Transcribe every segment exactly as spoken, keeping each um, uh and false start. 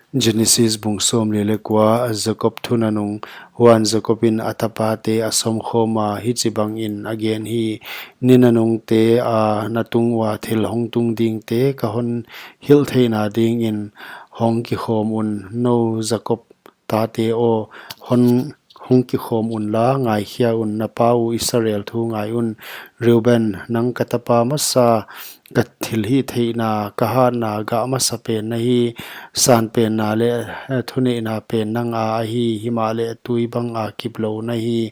Genesis bung sawmli leh kua. Jakob thu nanung. Huan Jakobin a tapate a sawmkhawma hichibangin a gen hi: Ni nanungte a na tung ua thil hongtung dingte ka hon hilh theihna dingin hong kikhawm un. Nou Jakob tate aw, hon hong kikhawm unla, ngaikhia un, na pa uh Israel thu ngai un. Reuben, nang ka tapa masa, ka thilhihtheihna, ka hatna gah masapen na hi. Sanpenna leh thuneihna pen nang a ahi, himahleh tui banga kiplou na hi.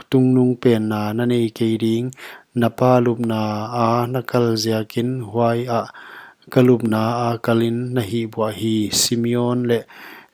Tungnungpenna na nei kei ding. Na pa lupna a na kal jiakin huaiah ka lupna a kalin na hihbuah hi. Simeon leh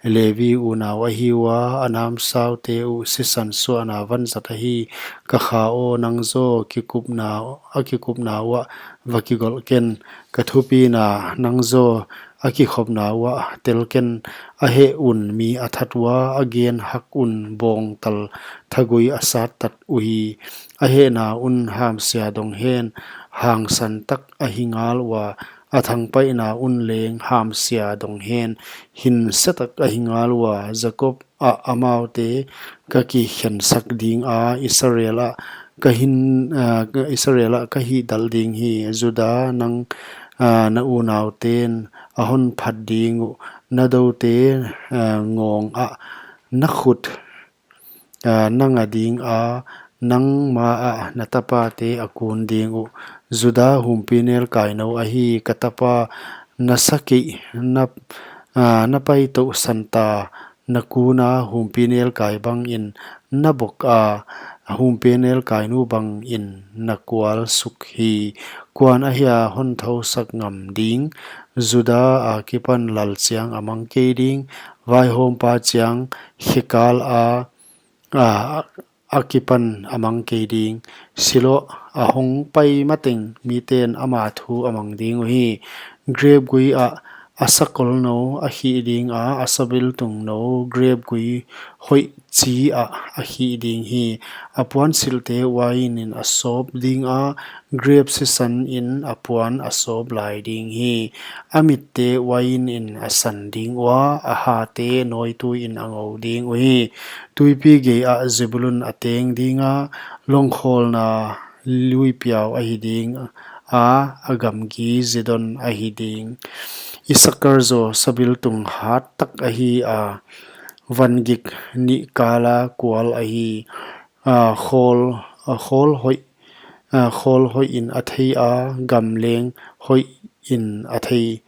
Levi unau ahi ua, a namsaute uh sisan suahna vanzat ahi. Ka kha aw, nang zaw a kikupna uah va kigolh ken. Ka thupina, nang zaw a kikhopna uah tel ken. A heh un mi a that ua, a gen hak un bawngtal thagui a sattat uhi. A hehna un hamsia dong hen, hangsan tak ahi ngal ua, a thangpaihna un leng hamsia dong hen, hinse tak ahi ngal ua. Jakob ah amaute ka kikhensak dinga, Israel ah ka hin, ah, Israel ah ka hihdalh ding hi. Juda, nang, ah, na unauten a hon phat ding uh, na doute, ah, ngawng ah na khut, ah, nang a dinga, nang maah na tapate a kun ding uh. Juda, humpinelkai nou ahi, ka tapa, na sakeih, na, ah, na paitouh santa, na kuna humpinelkai bangin na bok a, humpinelkainu bangin na kual suk hi. Kuan ahia hon thousak ngam ding? Juda akipan lal chiang a mang kei ding, vaihawmpa chiang khekal a, a, akipan a mang kei ding. Silo a hong pai mateng miten ama thu a mang ding uhi. Grep gui ah a sakol nou a khih dinga, a sabiltung nou grep gui hoih chi ah a khih ding hi. A puansilhte uain in a sawp dinga, grep sisan in a puan a sawp lai ding hi. A mitte uain in a san ding ua, a hate nawitui in a ngou ding uhi. Tuipi gei ah Zebulun a teng dinga, longkhawlna luipiau ahi ding a, a gamgi Zidon ahi ding. Isakar zaw sabiltung hat tak ahi a, vangik nih kala kual ahi. A, khawl, a, khawl hoih, a, khawl hoih in a thei a, gam leng hoih in a thei.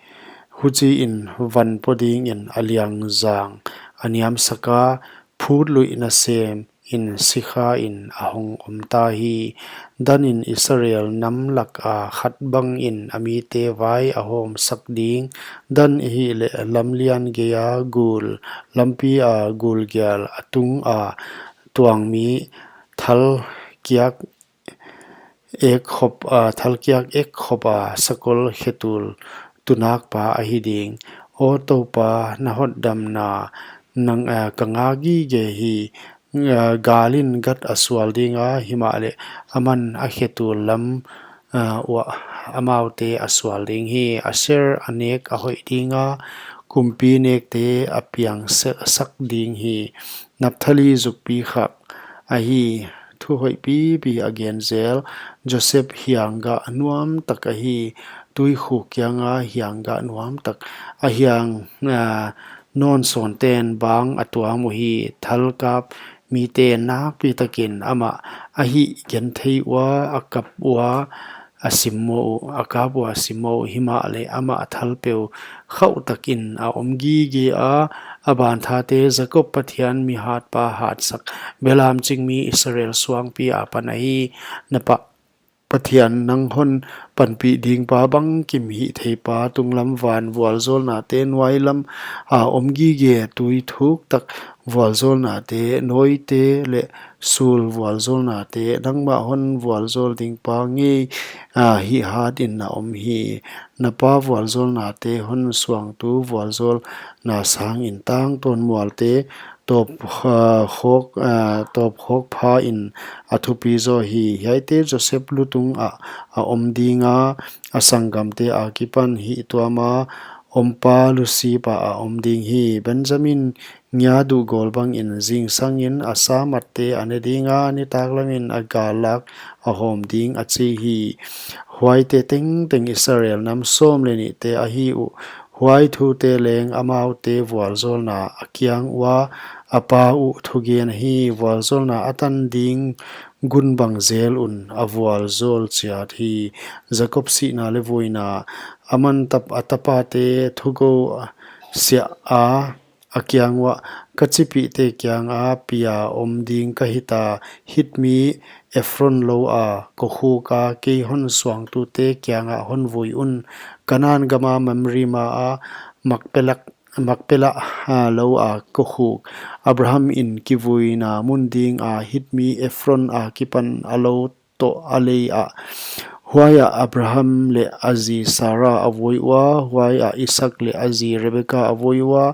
Huchiin van po dingin a liangzang a niamsak a, phutluih nasem in sikha in a hong om ta hi. Dan in Israel nam laka khat bangin a mite vai a hawmsak ding. Dan ahihleh lamlian geia gul, lampi a gulgial a tunga tuangmi, thal kiak ek khop, ah, thal kiak ek khop a sakol khetul tunakpa ahi ding. Aw Toupa, na hotdamna nang, ah, ka ngak gige hi. Ah, gal in Gad a sual dinga, himahleh aman a khetul lam, ah, uah amaute a sual ding hi. Aser a nek a hoih dinga, kumpi nekte a piang se-, sak ding hi. Naphtali zukpi khak ahi, thu hoih pipi a gen zel. Joseph hiang gah nuam tak ahi, tuikhuk kianga hiang gah nuam tak. A hiang, ah, nawn sawnten bang a tuam uhi. Thal kap mite nakpi takin amah a hih genthei ua, a kap ua, a simmoh uh, a kap ua a simmoh uh, himahleh amah a thalpeu khauh takin a om gige a. A banthate, Jakob Pathian mi hatpa hatsak, belam chingmi Israel suangpi apan ahi. Na pa Pathian, nang hon panpih dingpa bangkim hihtheipa, tunglam van vualzawlnate, nuailam a om gige tui thuk tak vualzawlnate, nawite leh sul vualzawlnate, nangmah hon vualzawl dingpa ngei, ah, hihhat in na om hi. Na pa vualzawlnate hon suangtu vualzawlna sangin tangtawn mualte, tawp, ah, khawk, ah, tawp khawk pha in a thupi zaw hi. Hiaite Joseph lutung ah a om dinga, a sanggamte akipan hihtuama ompa lusipa a om ding hi. Benjamin ngia duhgawl bangin zingsangin a sa matte a ne dinga, nitaklamin a gallak a hawm ding, a chi hi. Huaite tengteng Israel nam sawm leh nihte ahi uh. Huai thute leng amaute vualzawlna a kiang ua a pa uh thugen ahi. Vualzawlna a tan ding gun bang zel un a vualzawl chiat hi. Jakob sihna leh vuina. Aman tap- a tapate thugou siah a, a kiang uah, Ka chipihte kianga pia om ding ka hita, Hit mi Ephron lou a kokhuk a kei hon suangtute kiangah hon vui un. Kanan gama Mamre maa Makpela, Makpela lou a kokhuk, Abraham in kivuina mun dinga Hit mi Ephron akipan a lou toh a lei ah. Huaiah Abraham leh a zi Sara a vui ua, huaiah Isaak leh a zi Rebeka a vui ua,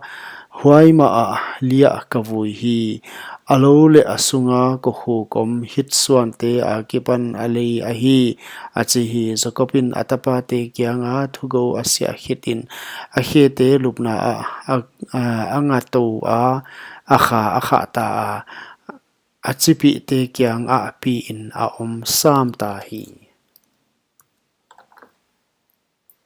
huai mahah Leah ka vui hi. A lou leh a sunga kokhuk om Hit suante akipan a lei ahi, a chi hi. Jakob in a tapate kianga thugou a siah khitin a khete lupna ah a, a, a nga tou a, a kha a khahta a, a chipihte kiangah piin a om samta hi.